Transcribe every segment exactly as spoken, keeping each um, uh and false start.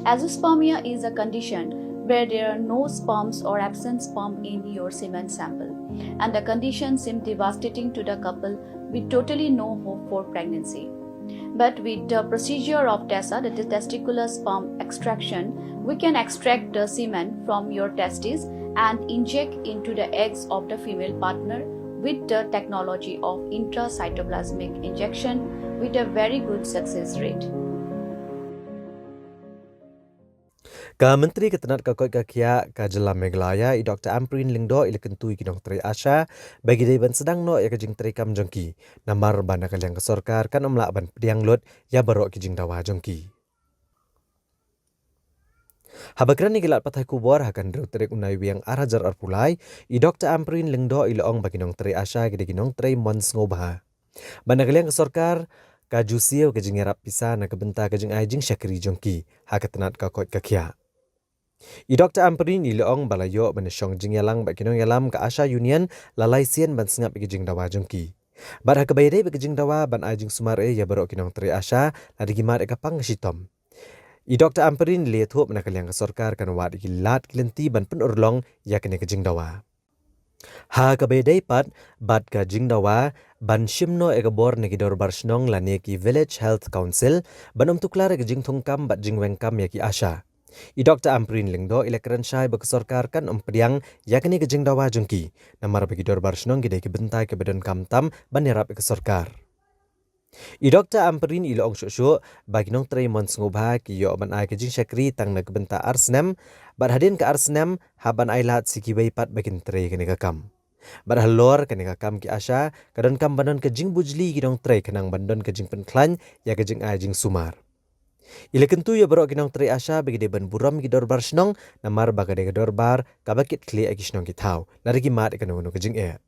Azoospermia is a condition where there are no sperms or absent sperm in your semen sample, and the condition seemed devastating to the couple with totally no hope for pregnancy. But with the procedure of TESA, that is testicular sperm extraction, we can extract the semen from your testes and inject into the eggs of the female partner with the technology of intracytoplasmic injection with a very good success rate. Ka Myntri ka tnat ka koit ka khiah ka jylla Meghalaya, i Doktor Ampareen Lyngdoh, i la kyntu ïa ki nongtrei ASHA ba ki dei ban sdang noh ïa ka jingtrei kam jong ki, namar ba na ka liang ka sorkar kan ym lah ban pdiang lut ïa baroh ki jingdawa jong ki. Haba kren ïa ki lad pathai khubor ha ka hynriew tarik u Naiwieng ar hajar arphew lai, i Doktor Ampareen Lyngdoh i la ong ba ki nongtrei ASHA ki dei ki nongtrei mon sngewbha. Ba na ka liang ka sorkar ka ju siew ka jingïarap pisa na ka bynta ka jingai jingshakri jong ki ha ka tnat ka koit ka khiah. I Doktor Ampareen i la ong ba la ïoh ban shong jingïalang bad ki nongïalam ka ASHA Union la lai sien ban sngap ïa ki jingdawa jong ki. Bad ha kaba ïadei bad ki jingdawa ban ai jingsumar ïa baroh ki nongtrei ASHA, la dei ki mad ïa ka pang ka shitom. I Doktor Ampareen i la ïathuh ba na ka liang ka sorkar kan wad ïa ki lad ki lynti ban pynurlong ïa kane ka jingdawa. Ha kaba ïadei pat bad ka jingdawa ban shim noh ïa ka bor na ki dorbar shnong lane ki Village Health Council ban ym tuklar ïa ka jingthung kam bad jingweng kam ïa ki ASHA, i Doktor Ampareen Lyngdoh i la kren shai ba ka sorkar kan ym pdiang ïa kane ka jingdawa jong ki, namar ba ki dorbar shnong ki dei ki bynta kiba donkam tam ban ïarap ïa ka sorkar. I Doktor Ampareen i la ong shuh shuh ba ki nongtrei mon sngewbha ki ïoh ban ai ka jingshakri tang na ka bynta ar snem, bad hadien ka ar snem hap ban ai lad sha kiwei pat ba kin trei kane ka kam. Bad halor kane ka kam ki ASHA ka donkam ban don ka jingbujli ki nongtrei khnang ban don ka jingpynkhlaiñ ïa ka jingai jingsumar. I la kyntu ïa baroh ki nongtrei ASHA ba ki dei ban burom ïa ki dorbar shnong, namar ba ka dei ka dorbar kaba kit khlieh ïa ki shnong ki thaw lada ki mad ïa kano kano ka jingeh.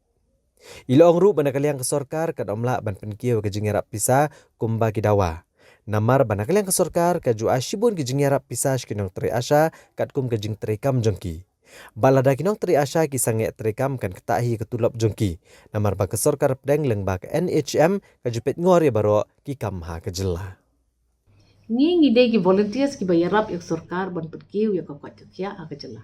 I la ong ruh ba na ka liang ka sorkar kan ym lah ban pynkiew ïa ka jingïarap pisa kumba ki dawa, namar ba na ka liang ka sorkar ka ju ai shibun ki jingïarap pisa sha ki nongtrei ASHA katkum ka jingtrei kam jong ki. Bad lada ki nongtrei ASHA ki sangeh trei kam kan ktah hi ïa ka tulop jong ki, namar ba ka sorkar pdeng lyngba ka NHM ka ju peit ngor ïa baroh ki kam ha ka jylla. Ngi ngi dei ki volunteers kiba ïarap ïa ka sorkar ban pynkiew ïa ka koit ka khiah ha ka jylla.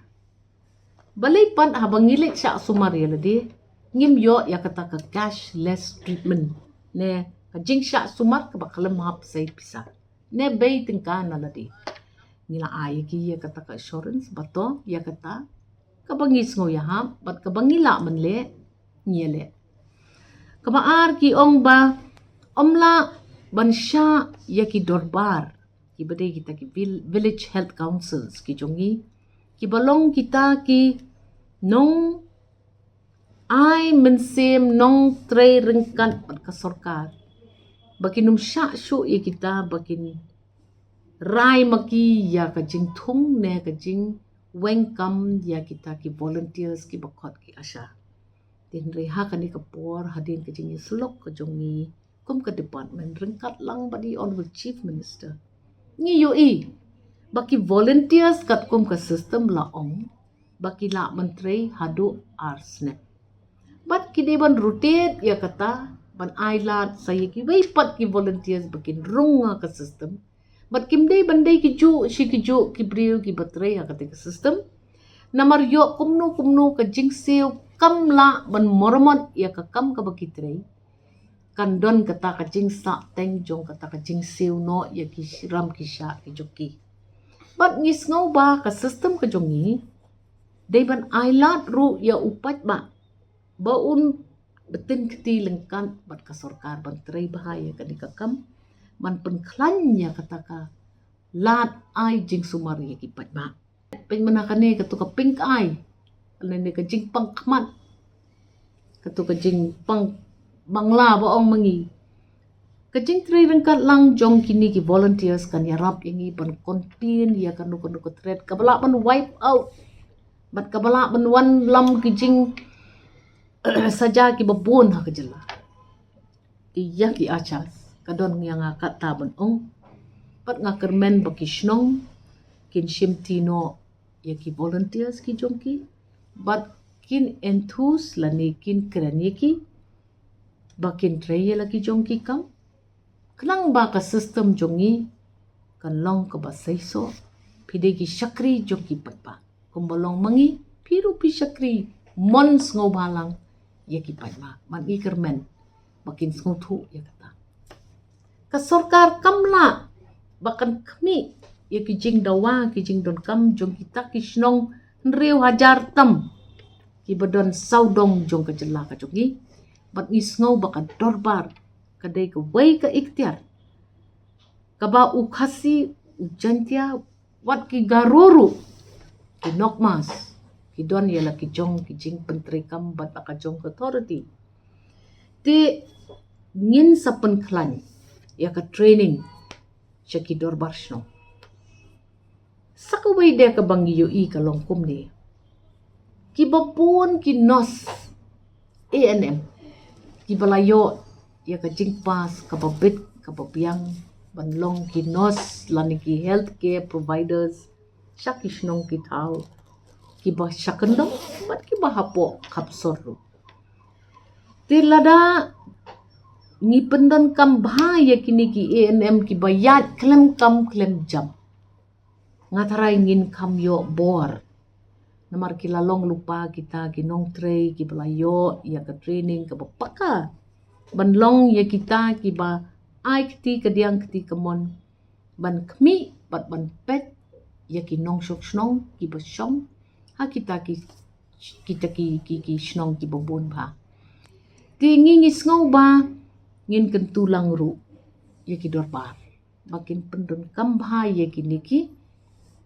Balei pat haba ngi leit shah sumar ïa lade ngim ïoh ïa kata ka cashless treatment, ne ka jingshah sumar kaba khlem hap sei pisa ne bei tyngka na lade? Ngi la ai ïa ki ïa kata ka assurance ba to ïa kata kaba ngi sngew ïahap bad kaba ngi lah ban leh, ngi ïaleh. Kaba ar, ki ong ba ym lah ban shah ïa ki dorbar kiba dei kita ki vil-, village health councils ki jong ngi, kiba long kita ki nong ai mynsiem, nongtrei ryngkat bad ka sorkar, ba kin ym shah shuh ïa kita ba kin rai ma ki ïa ka jingthung ne ka jingweng kam ïa kita ki volunteers kiba khot ki ASHA. Te hynrei ha kane ka por, hadien ka jingïasyllok ka jong ngi kum ka department ryngkat lang bad i Honourable Chief Minister, ngi ïohi ba ki volunteers katkum ka system la ong ba ki lah ban trei haduh ar snem. Bad ki dei ban rotate ïa kata ban ai lad sa ïa kiwei pat ki volunteers ba kin rung ha ka system. Bad kim dei ban dei kijuh shi kijuh ki briew kiba trei ha kata ka system. Namar ïoh kumno kumno ka jingsiew kam lah ban mormot ïa ka kam kaba ki trei, kan don kata ka jingsahteng jong kata ka jingsiew noh ïa ki ram ki shah ki jong ki. Bad ngi sngew ba ka system ka jong ngi dei ban ai lad ruh ïa u paidbah ba un btin kti lyngkat bad ka sorkar ban trei bha ïa kane ka kam, ban pynkhlaiñ ïa kata ka lad ai jingsumar ïa ki paidbah. Pynmynta kane kato ka pink eye, lane ka jingpang khmat, kato ka jingpang Bangla ba ong ma ngi. Ka jingtrei ryngkat lang jong kine ki volunteers kan ïarap ïa ngi ban contain ïa kano kano ka threat kaba lah ban wipe out bad kaba lah ban wanlam ki jing saja kiba bun ha ka jylla. Ïa ki ASHAs ka don ïa nga katta ban ong. Bad nga kyrmen ba ki shnong kin shimti noh ïa ki volunteers ki jong ki, bad kin enthuse lane kin kren ïa ki ba kin trei ïa la ki jong ki kam, khnang ba ka system jong ngi kan long kaba seisoh, Ki dei ki shakri jong ki paidbah. Kumba long ma ngi, phi ruh phi shakri, mon sngewbha lang ïa ki paidbah. Bad ngi kyrmen ba kin sngewthuh ïa kata. Ka sorkar kam lah ba kan khmih ïa ki jingdawa, ki jingdonkam jong kita ki shnong hynriew hajar tam kiba don sawdong jong ka jylla ka jong ngi. Bad ngi sngew ba ka dorbar ka dei kawei ka iktiar kaba u Khasi, u Jaintia, wat ki Garo ruh, ki Nokmas, ki don ïa la ki jong ki jingpyntreikam bad la ka jong ka authority. Te ngin sa pynkhlaiñ ïa ka training sha ki dorbar shnong. Sa kawei de kaba ngi ïohi ka long kumne. Kiba bun ki nurse A N M kiba la ïoh ïa ka jingpass kaba bit kaba biang ban long ki nurse lane ki healthcare providers sha ki shnong ki thaw kiba sha kyndong bad kiba hapoh khapsor ruh. Te lada ngi pyndonkam bha ïa kine ki A N M kiba ïaid khlem kam khlem jam, nga tharai ngin kham ïoh bor. Namar ki la long lypa kita ki nongtrei kiba la ïoh ïa ka training kaba paka ban long ïa kita kiba ai kti kadiang kti kamon ban khmih bad ban peit ïa ki nongshong shnong kiba shong ha kita ki, kita ki, ki, ki shnong kiba bun bha. Te ngi ngi sngew ba ngin kyntu lang ruh ïa ki dorbar ba kin pyndonkam bha ïa kine ki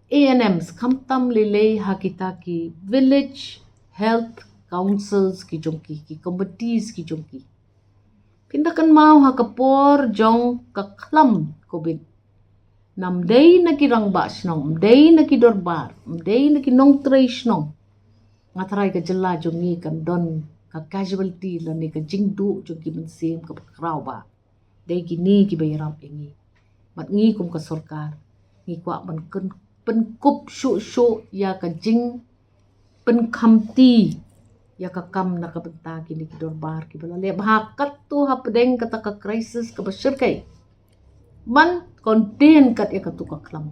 A N Ms khamtam lei lei ha kita ki village health councils ki jong ki, ki committees ki jong ki. Phin da kynmaw ha ka por jong ka khlam covid, nam dei na ki rangbah shnong, nam dei na ki dorbar, nam dei na ki nongtrei shnong, nga tharai ka jylla jong ngi kan don ka casualty lane ka jingduh jong ki mynsiem kaba khraw bha. Dei kine kiba ïarap ïa ngi. Bad ngi kum ka sorkar ngi kwah ban kyn-, pynkup shuh shuh ïa ka jingpynkhamti ïa ka kam na ka bynta kine ki dorbar kiba la leh bha katto hapdeng kata ka crisis kaba shyrkhei ban contain kat ïa katu ka khlam.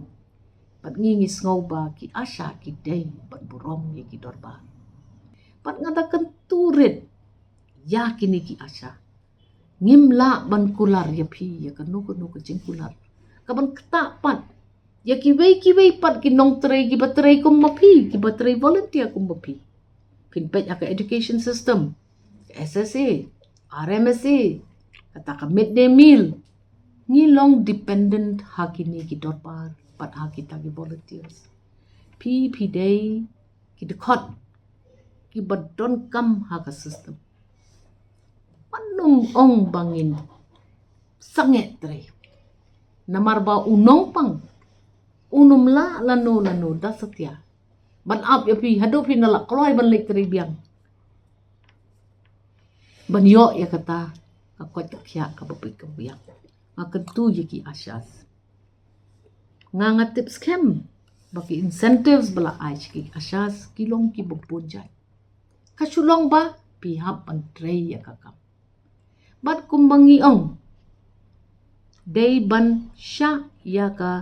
Bad ngi ngi sngew ba ki ASHA ki dei ban burom ïa ki dorbar. Bad nga da kyntu rit ïa kine ki ASHA. Ngim lah ban kular ïa phi ïa kano kano ka jingkular. Ka ban ktah pat ïa kiwei kiwei pat ki nongtrei kiba trei kum ma phi, kiba trei volunteer kum ma phi. Phin peit ha ka education system, ka S S A, R M S A, kata ka midday meal. Ngi long dependent ha kine ki dorbar bad ha kita ki volunteers. Phi phi dei ki dkhot kiba donkam ha ka system. Pynum ong ba ngin sangeh trei. Namar ba u nongpang un ym lah lano lano da satia ban ap ïa phi haduh phin da lah kloi ban leit trei biang ban ïoh ïa kata ka koit ka khiah kaba peit kaba biang. Nga kyntu ïa ki ASHAs. Nga nga tip skhem ba ki incentives ba la ai sha ki ASHAs ki long kiba bun jait. Ka shu long ba phi hap ban trei ïa ka kam. Bad kumba ngi ong, dei ban shah ïa ka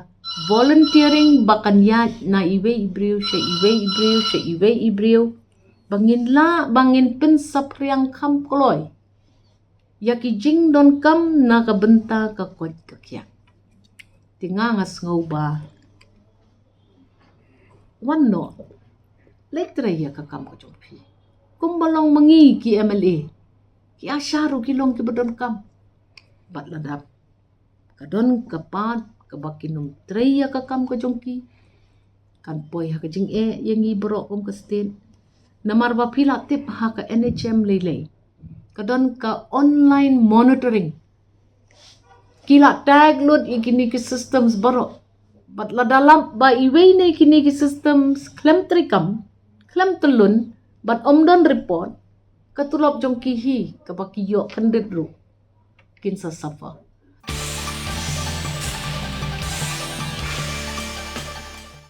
volunteering ba kan ïaid na iwei i briew sha iwei i briew sha iwei i briew, ba ngin lah ba ngin pynsaphriang kham kloi ïa ki jingdonkam na ka bynta ka koit ka khiah. Te nga nga sngew ba wan noh leit trei ïa ka kam ka jong phi. Kumba long ma ngi ki M L A, ki ASHA ruh ki long kiba donkam. Bad lada ka don ka part kaba kin ym trei ïa ka kam ka jong ki, kan poi ha ka jingeh ïa ngi baroh kum ka state. Namar ba phi la tip ha ka N H M lei lei ka don ka online monitoring. Ki la tag lut ïa kine ki systems baroh. Bad lada lap ba iwei na kine ki systems khlem treikam, khlem tyllun, bad ym don report, ka tulop jong ki hi kaba ki ïoh kyndit ruh kin sa suffer.